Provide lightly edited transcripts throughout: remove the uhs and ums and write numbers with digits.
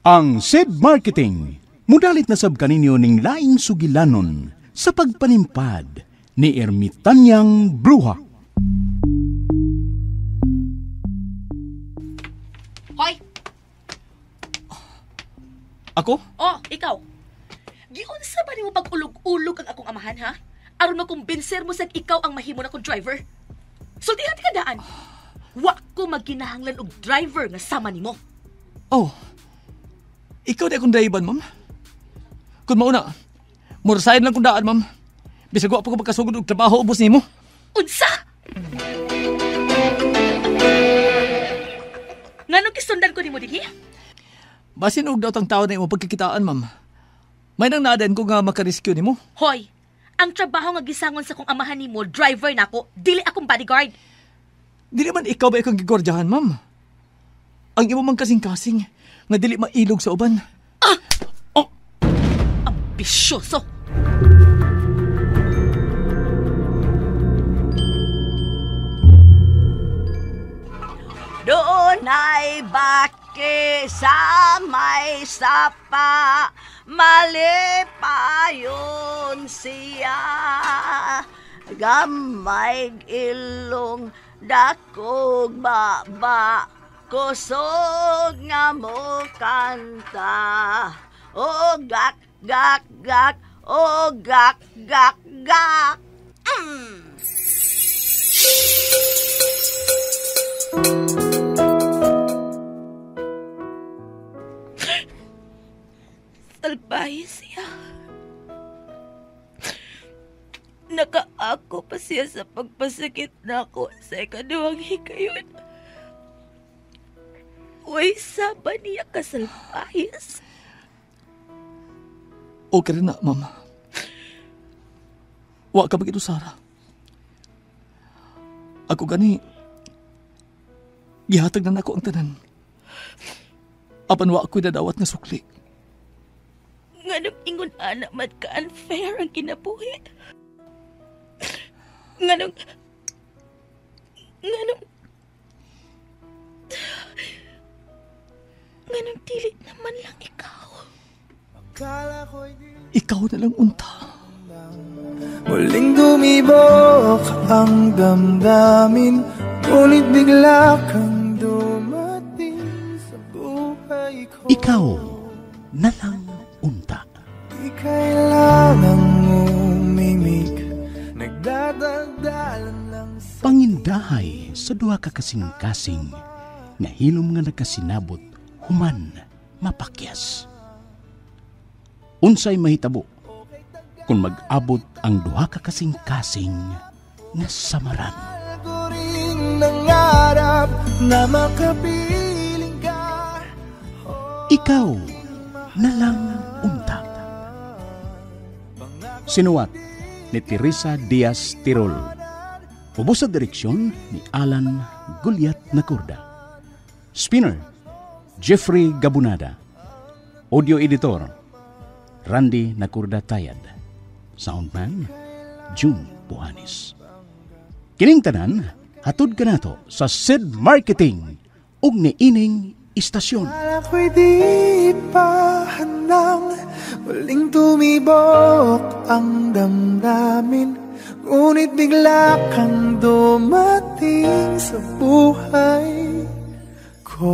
Ang SED Marketing, mudalit na sab kaninyo ning laing sugilanon sa pagpanimpad ni Ermitanyang Bruha. Hoy! Ako? Oh, ikaw. Giunsa ba nimo pag-ulog-ulog ang akong amahan, ha? Aron makumbinser mo sa ikaw ang mahimo na kong driver. Sultihan ka daan. Wa ko magkinahanglan og driver nga sama nimo. Oh. Ikaw di akong driver, ma'am. Kung mauna, murasahin lang kong daan, ma'am. Bisag wa pa ko pagkasugod og trabaho ubos nimo. Unsa? Nganong gisundan ko nimo dinhi? Basin og daot ang tao na imo pagkikitaan, ma'am. May nang naaden ko nga makarescue nimo. Hoy, ang trabaho nga gisangon sa kong amahan nimo, driver nako, dili akong bodyguard. Dili man ikaw ba ikong gigordyahan, ma'am? Ang imo mang kasing-kasing nga dili mailog sa uban. Ah! Oh! Ambisyoso! Doon ay baki sa may sapa, malipayon siya. Gamay ilong dakog baba, kusog nga mo kanta. O gak, gak, gak, o gak, gak, gak. Mm. Salbahe siya. Nakaako pa siya sa pagpasakit nako sa ikaduhang hikayon. Uy, saba niya kasalpahis. Okay rin na, ma'am. Wa ka bagito, Sarah. Ako gani, gihatag na nako ang tanan. Apan wa ako'y dadawat nga sukli. Nganong ingon anak man ka unfair ang kinabuhi. Nganong dili naman lang ikaw. Ikaw na lang unta. Muling dumibok ang damdamin, ngunit bigla kang dumating sa buhay ko. Ikaw na lang unta. Di kailangang umimik, nagdadaldalan lang sa pangindahay sa duha ka kasing-kasing nga hilom nga nakasinabot human mapakyas. Unsay mahitabo kung mag-abot ang duha ka kasing-kasing nga samaran? Nangarap na makapiling ka. Ikaw na lang unta. Sinuwat ni Teresa Diaz Tirol. Ubos sa direksyon ni Alan Gulyat Nacorda. Spinner, Jeffrey Gabunada. Audio editor, Randy Nacorda Tayad. Soundman, June Buhanis. Kining tanan, hatod kanato sa SED Marketing ug niining istasyon. Ako'y di pa handang muling tumibok ang damdamin, ngunit bigla kang dumating sa buhay ko.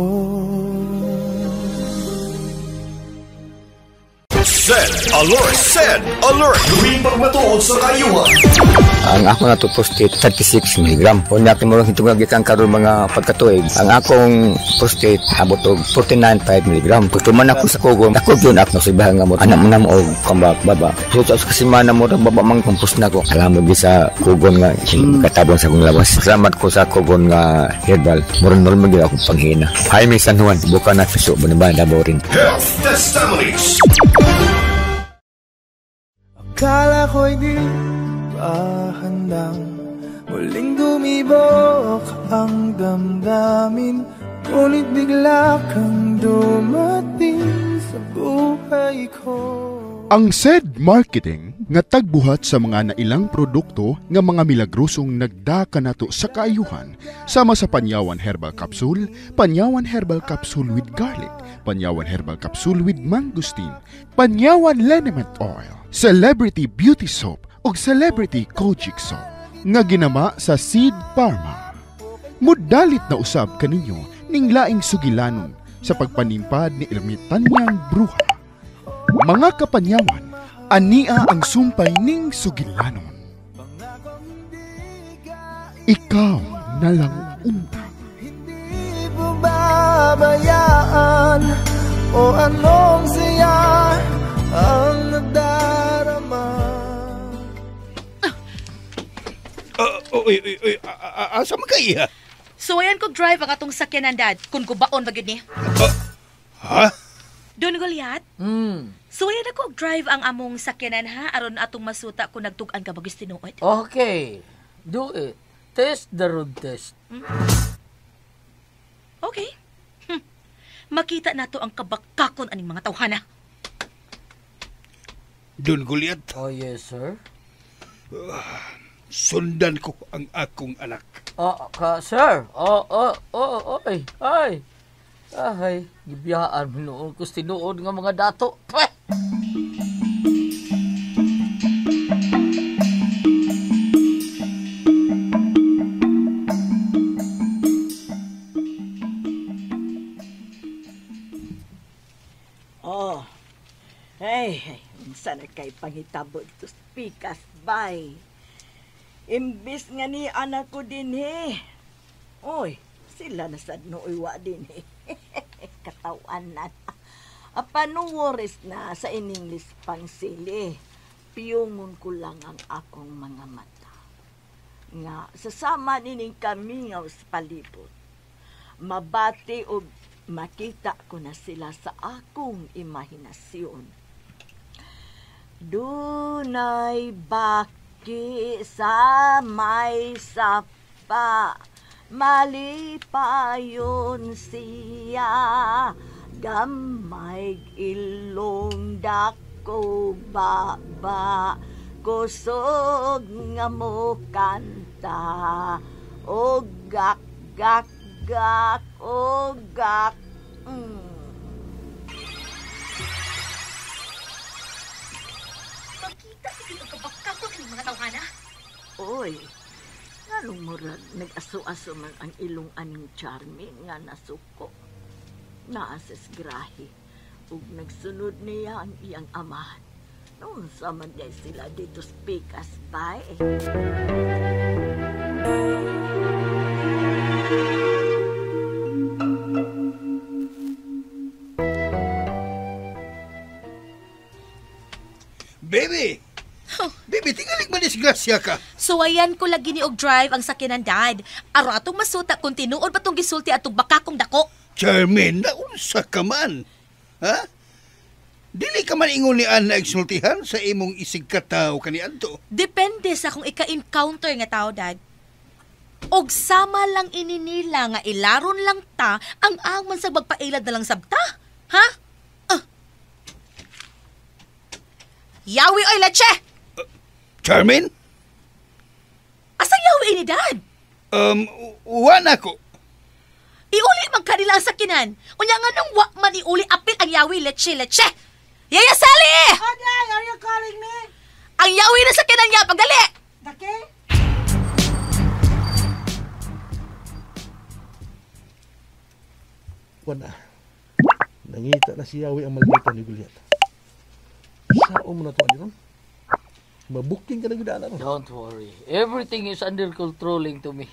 Send alert! Send alert! Tuwing pagmatuod sa kayuhan. Ang ako na to prostate 36 mg. Unya kay murag hitungag gikan karon mga pagkatuig. Ang akong prostate abot og 49.5 mg. Pagtuman ako sa kugon, ako gyud ako sibahan nga mo anak mo na mo og kambak baba. So sa kasimana mo baba mang kumpos na ko. Alam mo sa kugon nga katabon sa akong lawas. Salamat ko sa kugon nga herbal. Murag normal gyud akong panghina. Jaime San Juan, buka na piso ba Davao rin. Health Testimonies. Akala ko'y di pa handang muling dumibok ang damdamin, ngunit bigla kang dumating sa buhay ko. Ang SED Marketing Nga tagbuhat sa mga nailang produkto nga mga milagrosong nagda kanato sa kaayuhan sama sa Panyawan Herbal Capsule, Panyawan Herbal Capsule with Garlic, Panyawan Herbal Capsule with Mangosteen, Panyawan Liniment Oil, Celebrity Beauty Soap ug Celebrity Kojic Soap nga ginama sa Seed Pharma. Mudalit na usab kaninyo ning laing sugilanon sa pagpanimpad ni Ermitanyang Bruha. Mga kapanyawan, ania ang sumpay ning sugilanon. Ikaw na lang unta. Hindi pababayaan o anong siya ang nadarama. Oy, oy, oy, asa man ka iha? Suwayan ko drive ang atong sakyanan, Dad. Kung gubaon ba gyud ni. Ha? Don Goliath? Suwayan ako drive ang among sakyanan ha aron atong masuta kung nagtug-an ka bagis tinuod. Okay. Do it. Test the road test. Okay. Makita nato ang kabakakon aning mga tawhana. Don Goliath? Oh, yes, sir. Sundan ko ang akong anak. Oh, sir. Oh, oy, ay. Ay, gibiyaan mo noon ko tinuod nga mga dato. Pweh! Oh. Hey, unsa na kay panghitabo dito sa pikas bay. Imbis nga ni anak ko dinhi. Oy, sila na sad nooy wa dinhi. Katawan na. Apan no worries na sa in-English pang sili. Piyungon ko lang ang akong mga mata. Nga sasama nining kamingaw sa palibot. Mabati o makita ko na sila sa akong imahinasyon. Dunay baki sa may sapa, malipayon siya, gamay ilong dako baba, kusog nga mo kanta, o gak gak gak o gak. Makita ko yung kabakakot ng mga tawhana. Oy, nganong murag nag-aso-aso man ang ilong aning Charming nga nasuko. Naasas grahe ug nagsunod niya ang iyang amahan. Noon sa man day sila dito sa pikas bay. Baby! Baby, tingalig madisgrasya ka. Suwayan ko lagi ni og drive ang sakyanan, Dad. Aron atong masuta kung tinuod ba tong gisulti atong bakakong dako. Charmaine, naunsa ka man. Ha? Dili ka man ingon ni Anna igsultihan sa imong isig kataw kaniadto. Depende sa kung ika-encounter nga tao, Dad. Og sama lang ini nila nga ilaron lang ta ang angman sa magpailad na lang sabta. Ha? Yawi oy leche! Charmaine? Asa yawi ini, Dad? Wa na ko. Iuli man kanila ang sakinan. Unya nga nung wa man iuli apil ang yawi leche leche. Yaya Sally! Oh, Dad, are you calling me? Ang yawi na sakinan niya, pagdali! Daki? Wala. Nangita na si Yawi ang maldita ni Goliath. Sao mo na to, Ron? Mabuking ka na gudaan, ron. Don't worry. Everything is under controlling to me.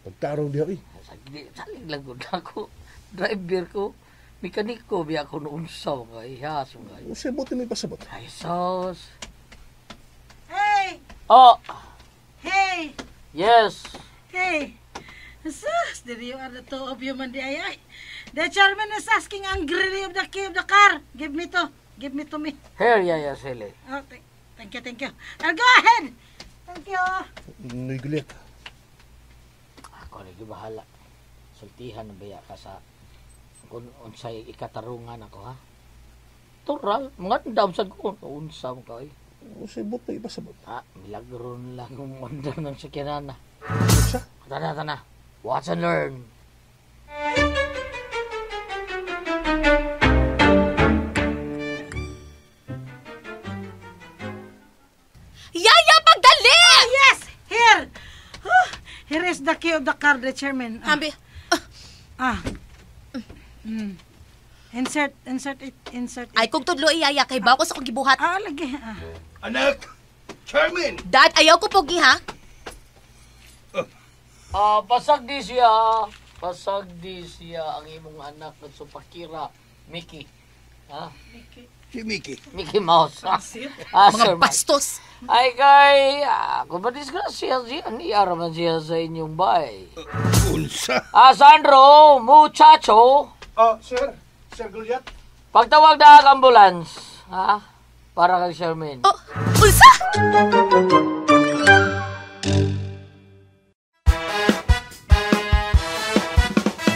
Pagtarong diha, eh. Salig lang ko na ako. Driver ko. Mekaniko, biya ko noon sa mga ihas. Sabot na may pasabot. Ay, sos. Hey! Oh! Hey! Yes! Hey! Sus, did you are the two of you man di ay ay. The chairman is asking angrily of the key of the car. Give me to. Give me to me. Here, Yaya Sally. Oh, thank you, thank you. I'll go ahead. Thank you. Noy Goliath. Ako lagi bahala. Sultihan na baya ka sa kung unsay ikatarungan ako, ha? Tural, mga ndam sa ko. Unsa mo ka, eh. Unsay buot na ipasabot? Ah, milagro lang kung mandar ng sakyanan na. Unsa? Tana, tana. Watch and learn. Yaya, pagdali! Ah, yes! Here! Huh, here is the key of the car, the chairman. Ah. Ambi. Ah. Mm. Insert, insert it, insert it. Ay, kung tudlo iyaya kay bawo sa akong gibuhat. Ah, lagi. Ah. Anak! Charmin! Dad, ayaw ko pogi ha. Ah, pasag di siya. Pasag di siya ang imong anak at supakira, Mickey. Ha? Si Mickey. Mickey Mouse. Ah, Mga Sir Mike. bastos. Ay kay, ako ba disgrasya siya? Niyara man siya sa inyong bay. Unsa? Ah, Sandro, muchacho. Ah, sir. Sir Goliath. Pagtawag na ang ambulance, ha? Para kay Sherman. Oh, unsa?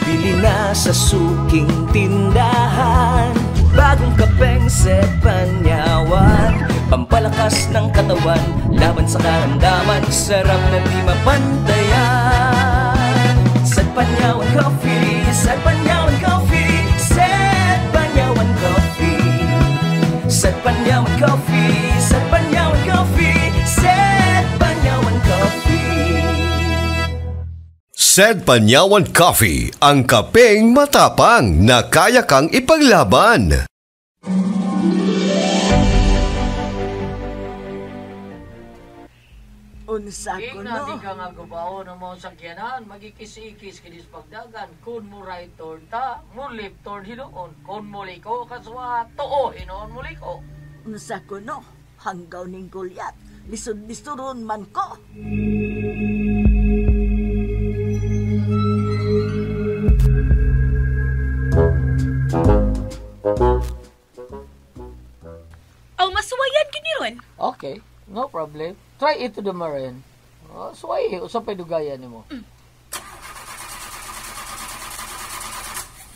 Bili na sa suking tindahan. Bagong kapeng Panyawan. Pampalakas ng katawan, laban sa karamdaman. Sarap na di mapantayan. Sa Panyawan Coffee, sa Panyawan Coffee, sa Panyawan Coffee. Sa Panyawan Coffee, sa Panyawan Coffee, sa Panyawan Coffee. Said Panyawan Coffee, ang kapeng matapang na kaya kang ipaglaban. Unsa ko Ing na no? di ka nga gubaon ang mga sakyanan, magikis-ikis kinis pagdagan, kun mo right turn ta, mo left turn hinuon, kun mo liko, kaswa, tuo hinuon mo liko. Unsa ko no? Hanggaw ning Goliath. Lisod-lisuron man ko. Aw, masuwayan kini ron. Okay, no problem. Try it to the marine. Oh, suway, usapay dugayan nimo.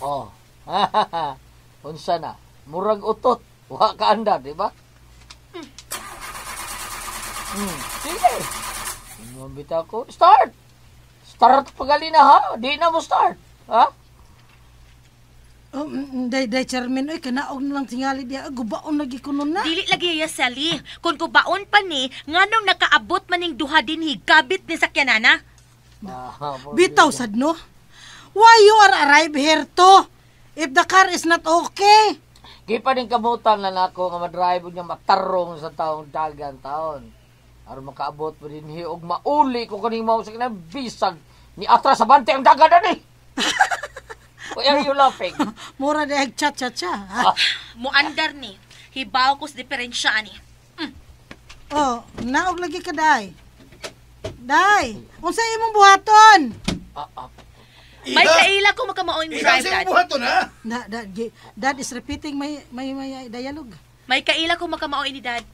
Oh. Unsa na? Murag utot. Wa ka andar, di ba? Sige. Mabita ko. Start. Start pagali na ha. Di na mo start. Ha? Oh, day, day, chairman, oy, kanaog na lang tingali diya. Gubaon lagi ko nun na. Dili lagi yaya Sally. Kung kubaon pa ni, nganong nakaabot maning duha dinhi gabit ni sakyanana? Bitaw sad no? Why you are arrive here to? If the car is not okay. Gipa ning kamutan na nako nga madrive ug nga matarong sa taong dagan taon. Aron makaabot pa dinhi og mauli ko kaning mao sa kanang bisag ni atras sa bante ang dagan ani. Why are you laughing? Mura di ag cha cha cha. Ah, muandar ni. Hibaw ko sa diferensya ani. Oh, naog lagi ka day. Day, unsa imong buhaton? May kaila ko makamaoing drive dad. ha? Na, dad is repeating my dialogue. May kaila ko makamaoy ni dad.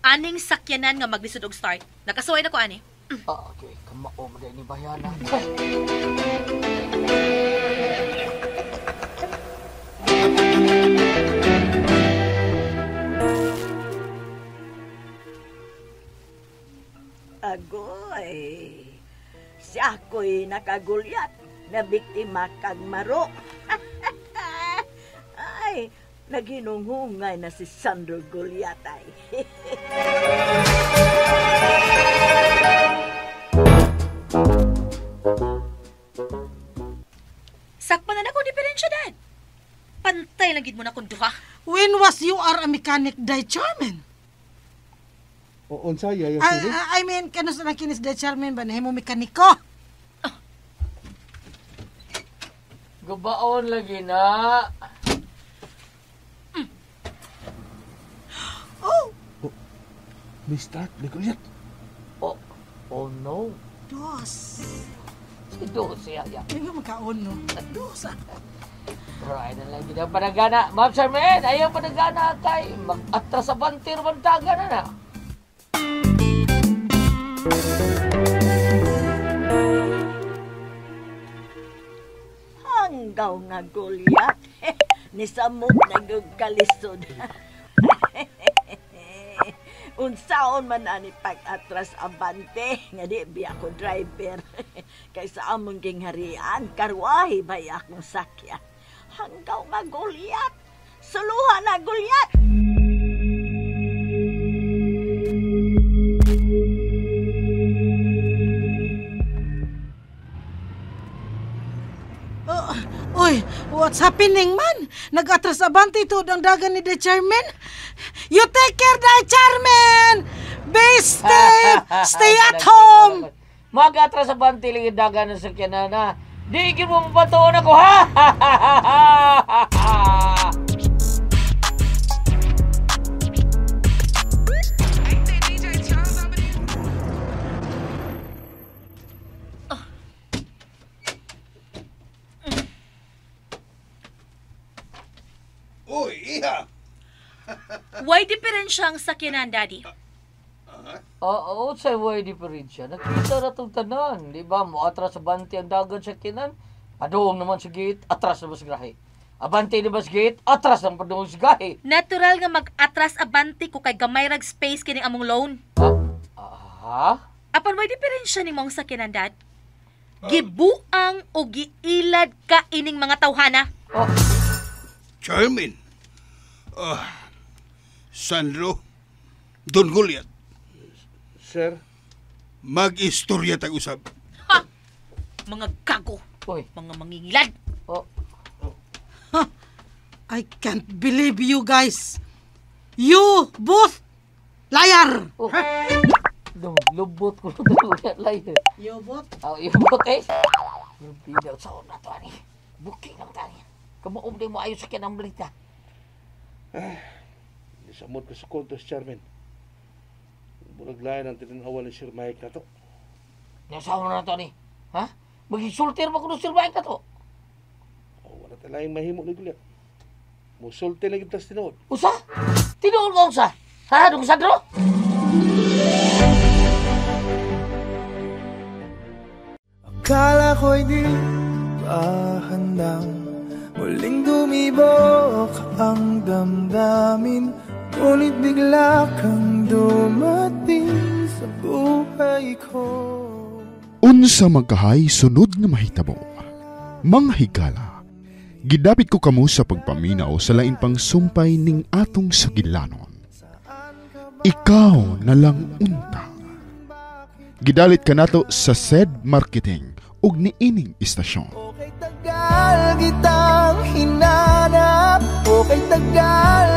Aning sakyanan nga maglisod og start. Nakasuway na ko ani. Ah, okay, kamao mo ni bayana. Agoy. Si ako'y nakagulyat na biktima kag maro. Ay, naghinunghungay na si Sandro Goliat ay. Sakpan na nako diferensya dad. Pantay lang gid mo na kung duha. When was you are a mechanic, day chairman? O, unsa, Yaya Sally? I mean, kano sa nakinis day chairman ba nahimo mekaniko? Gubaon lagi na. Oh! May start, may Goliath. Oh, oh no. Dos. Si dos siya. Ya. Hindi mo magkaon, no? Dos, ah. Try na lang gid ang panagana. Ma'am Charmaine, ayaw panagana kay mag-atras sa bantir bantaga na na. Hanggaw nga Goliath. Nisamot na kalisod. Unsaon man ani pag-atras abante nga di biya ko driver. Kay sa among gingharian, karwahe bay akong sakya. Hanggaw nga Goliath. Suluha na Goliath. Uy, what's happening man? Nag-atras abante tuod ang dagan ni the chairman. You take care, the chairman! Be safe! Stay at home! Mag-atras abante lang yung dagan ng sakyanan, ha? Di ikin mo mapatuon ako, ha? Uy, iha. Why diferensya ang sakyanan, Daddy? Oo, sa why diferensya. Nakita na itong tanan. Di ba? Mo atras abante ang dagan sa kinan. Paduong naman sa gate, atras naman sa gahi. Abante naman sa gate, atras naman paduong sa gahi. Natural nga mag-atras abante ko kay gamay rag space kining among loan. Ha? Apan why diferensya ni mong sakyanan, Dad? Gibuang o giilad ka ining mga tawhana. Oh. Charmin. Sandro, Don Goliath. Sir? Mag-istorya tag usab. Ha! Mga gago. Uy. Mga mangingilad. Oh. Huh. I can't believe you guys. You both liar. Oh. No, lubot ko na liar. You both? Oh, you both eh. Pero sa na to ani. Booking lang tani. Kamuom din mo ayos sa kinang balita. Nisamot ko sa kultos, Chairman. Burag lain ang tinanawa ni Sir Mike na to. Nasawa na to ni. Ha? Magisultir mo kuno Sir Mike na to. Oh, wala talayang mahimo ni Goliath. Musulti na kita sa tinuod. Usa? Tinuod ka usa? Ha? Dong Sandro? Akala ko'y di pa handang muling dumibok ang damdamin, ngunit bigla kang dumating sa buhay ko. Unsa magkahay sunod nga mahitabo, mga higala, gidapit ko kamo sa pagpaminaw sa lain pang sumpay ning atong sugilanon. Ikaw na lang unta. Gidalit kanato sa SED Marketing ug niining istasyon. Okay tagal kitang hinanap, okay tagal.